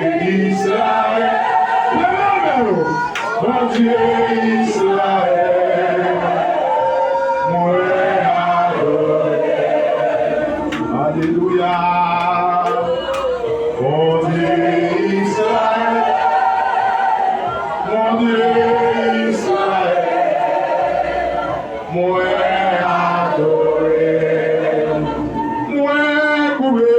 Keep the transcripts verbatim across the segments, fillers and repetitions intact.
Izrayèl, leve men w. Bondye Izrayèl, mwen adore. Alelouya. Bondye Izrayèl, Bondye Izrayèl, mwen adore. Mwen kouri.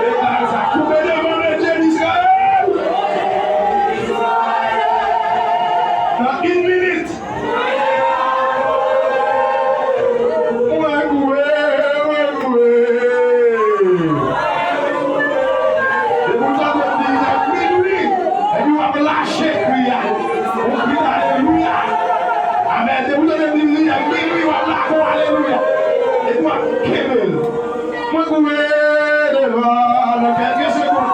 Deklare sa, kouri devan Bondye Izrayèl. Nan yon minit. Mwen kouri, mwen kouri. Depi w tande m di lè minwi, epi w ap lache kri a. Ou kri alelouya. Amèn. Depi w tande m di lè minwi, w ap lage w alelouya. Epi w ap kenbe l. Mwen kouri devan nan kèlke segonn.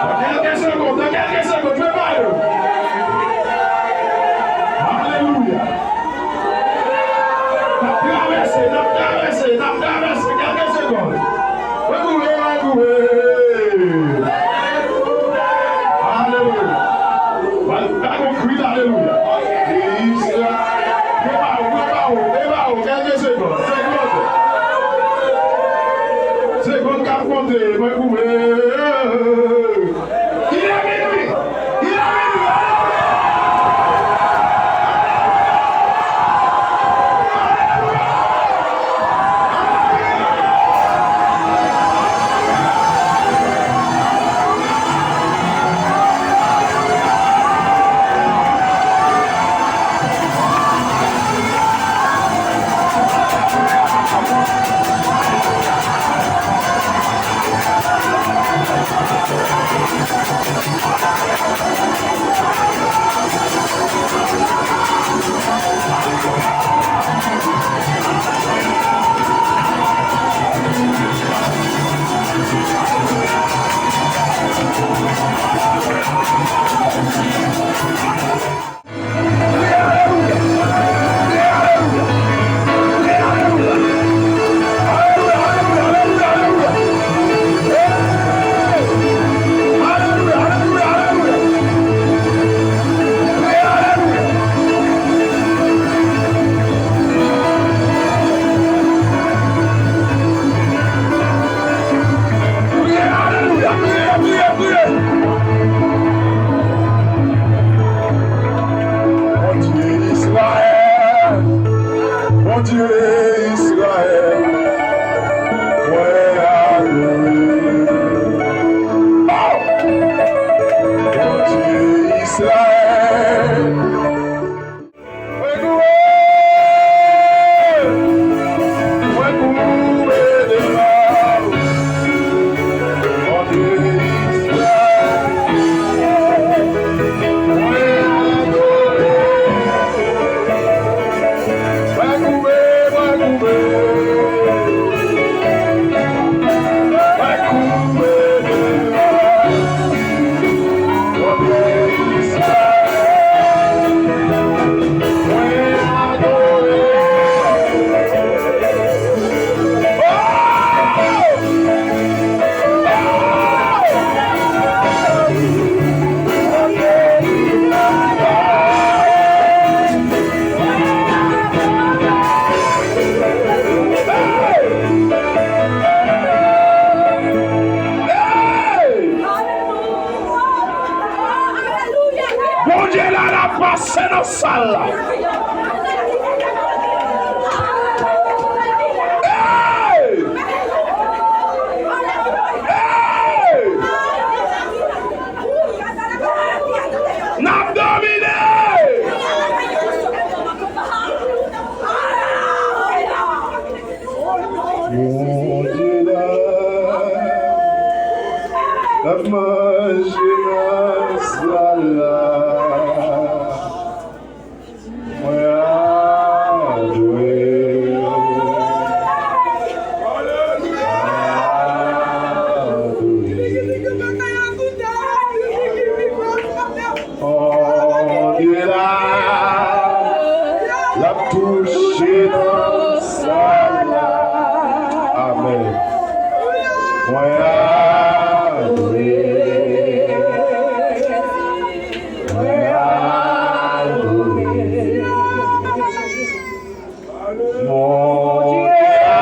Nan kèlke segonn, nan kèlke segonn, fè pa yo. Alelouya. N ap travèse, n ap travèse, n ap travèse, kèlke segonn. Mwen kouri, mwen kouri. Alelouya. Ba, ba yon kri alelouya. Kris la. Prepare w, prepare w, prepare w. Kèlke segonn, segonn. Segonn k ap konte, mwen kouri. Il est minuit. Il est minuit. Priye, alelouya, priye, priye, priye. Bondye Izrayèl, Bondye Izrayèl, mwen adore. Oh! Bondye Izrayèl. Bondye la, l ap pase nan sal la. Hey! Hey! N ap domine! Bondye la, n ap manje nan sal la. Mwen adore. Adore. Bondye la, l ap touche nan sal la. Mwen adore, mwen adore. Bondye a,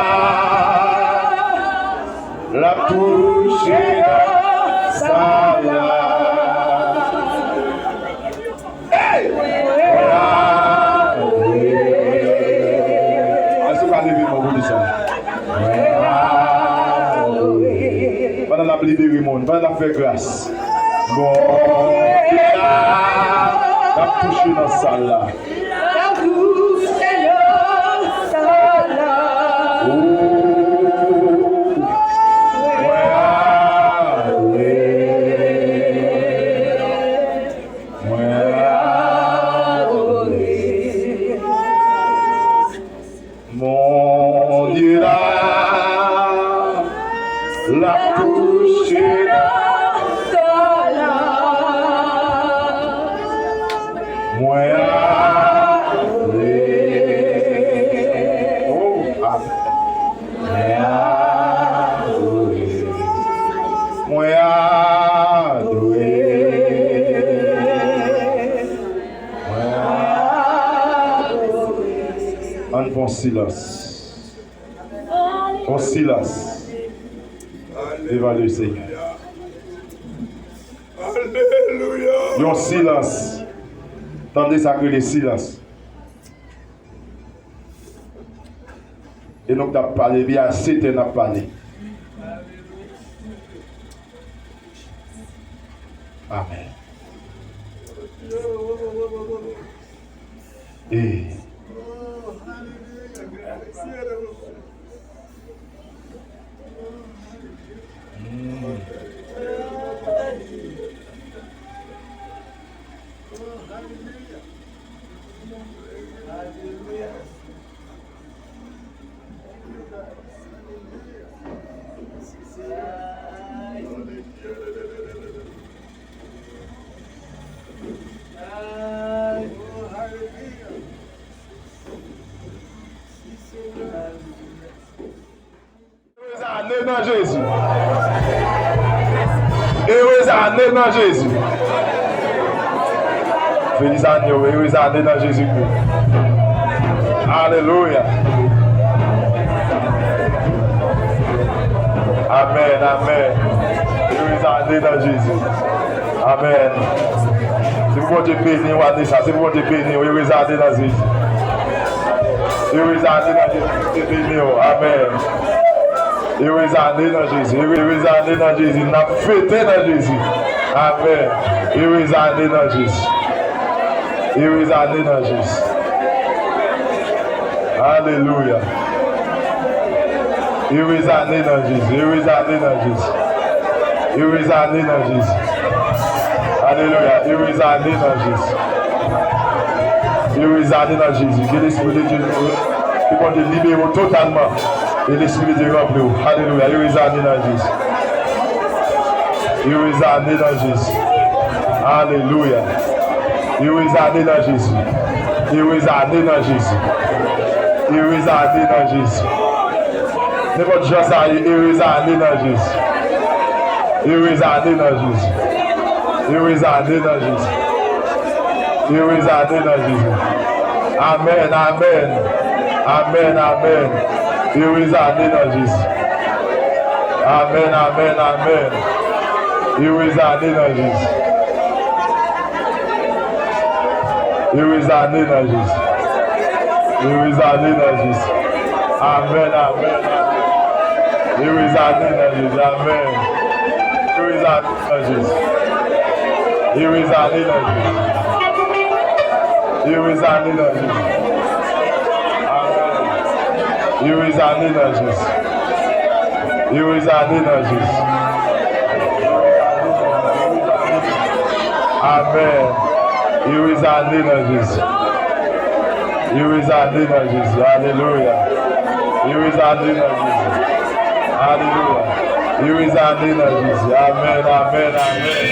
l ap touche nan sal la. Hey! Mwen adore. Èske w ka leve men w pou di sa? Mwen adore. Pandan l ap libere moun, pandan l ap fè gras. Bondye a, l ap touche nan sal la. L ap touche nan sal la. Ooh, mwen adore. Mwen adore. Bondye la, l ap touche nan sal la. Mwen adore. Oh, amen. Mwen adore. Mwen adore. Mwen adore. Ann fè yon silans. Yon silans devan Lesenyè. Alelouya. Yon silans. Tande sa k rele silans. E nou t ap pale, epi a sete n ap pale. Amen. E Erez ane nan Jezi. Erez ane nan Jezi. Feliz ane, erez ane nan Jezi Kris. Alelouya. Amen, amen. Erez ane nan Jezi. Amen. Se pou Bondye beni w ane sa. Se pou Bondye beni w. Erez ane nan Jezi. Erez ane nan Jezi. Bondye beni w. Amen. Erez ane nan Jezi. Erez ane nan Jezi. N ap fete nan Jezi. Amen. Erez ane nan Jezi. Erez ane nan Jezi. Alelouya. Erez ane nan Jezi. Erez ane nan Jezi. Erez ane nan Jezi. Alelouya. Erez ane nan Jezi. Erez ane nan Jezi. Ke Lespri de Dye, ke Bondye libere w totalman. E Lespri de Dye ranpli w. Alelouya. Erez ane nan Jezi. Erez ane nan Jezi. Alelouya. Erez ane nan Jezi. Erez ane nan Jezi. Erez ane nan Jezi. Nenpòt jan sa ye, erez ane nan Jezi. Erez ane nan Jezi. Erez ane nan Jezi. Erez ane nan Jezi. Amèn, amèn. Amèn, amèn. Erez ane nan Jezi. Amèn, amèn, amèn. Erez ane nan Jezi. Erez ane nan Jezi. Erez ane nan Jezi. Amèn, amèn, amèn. Erez ane nan Jezi. Amèn. Erez ane nan Jezi. Erez ane nan Jezi. Erez ane nan Jezi. Amèn. Erez ane nan Jezi. Erez ane nan Jezi. Amèn. Erez ane nan Jezi. Erez ane nan Jezi. Alelouya. Erez ane nan Jezi. Alelouya. Erez ane nan Jezi. Amèn, amèn, amèn.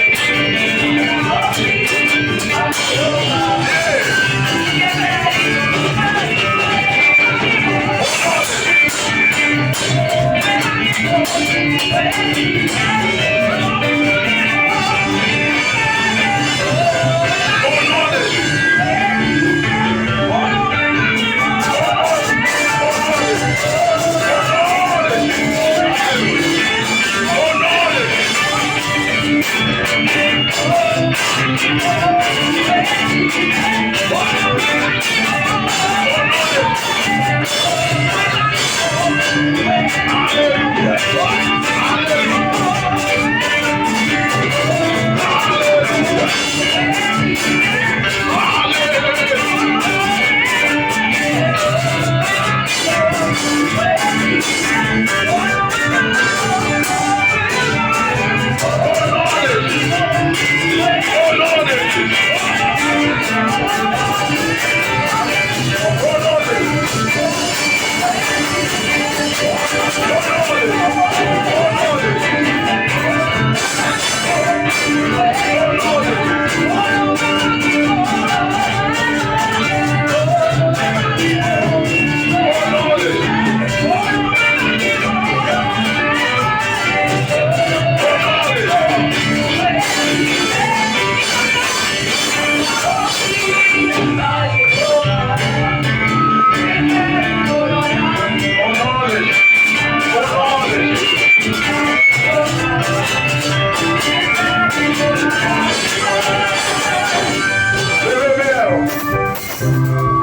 Leve men w.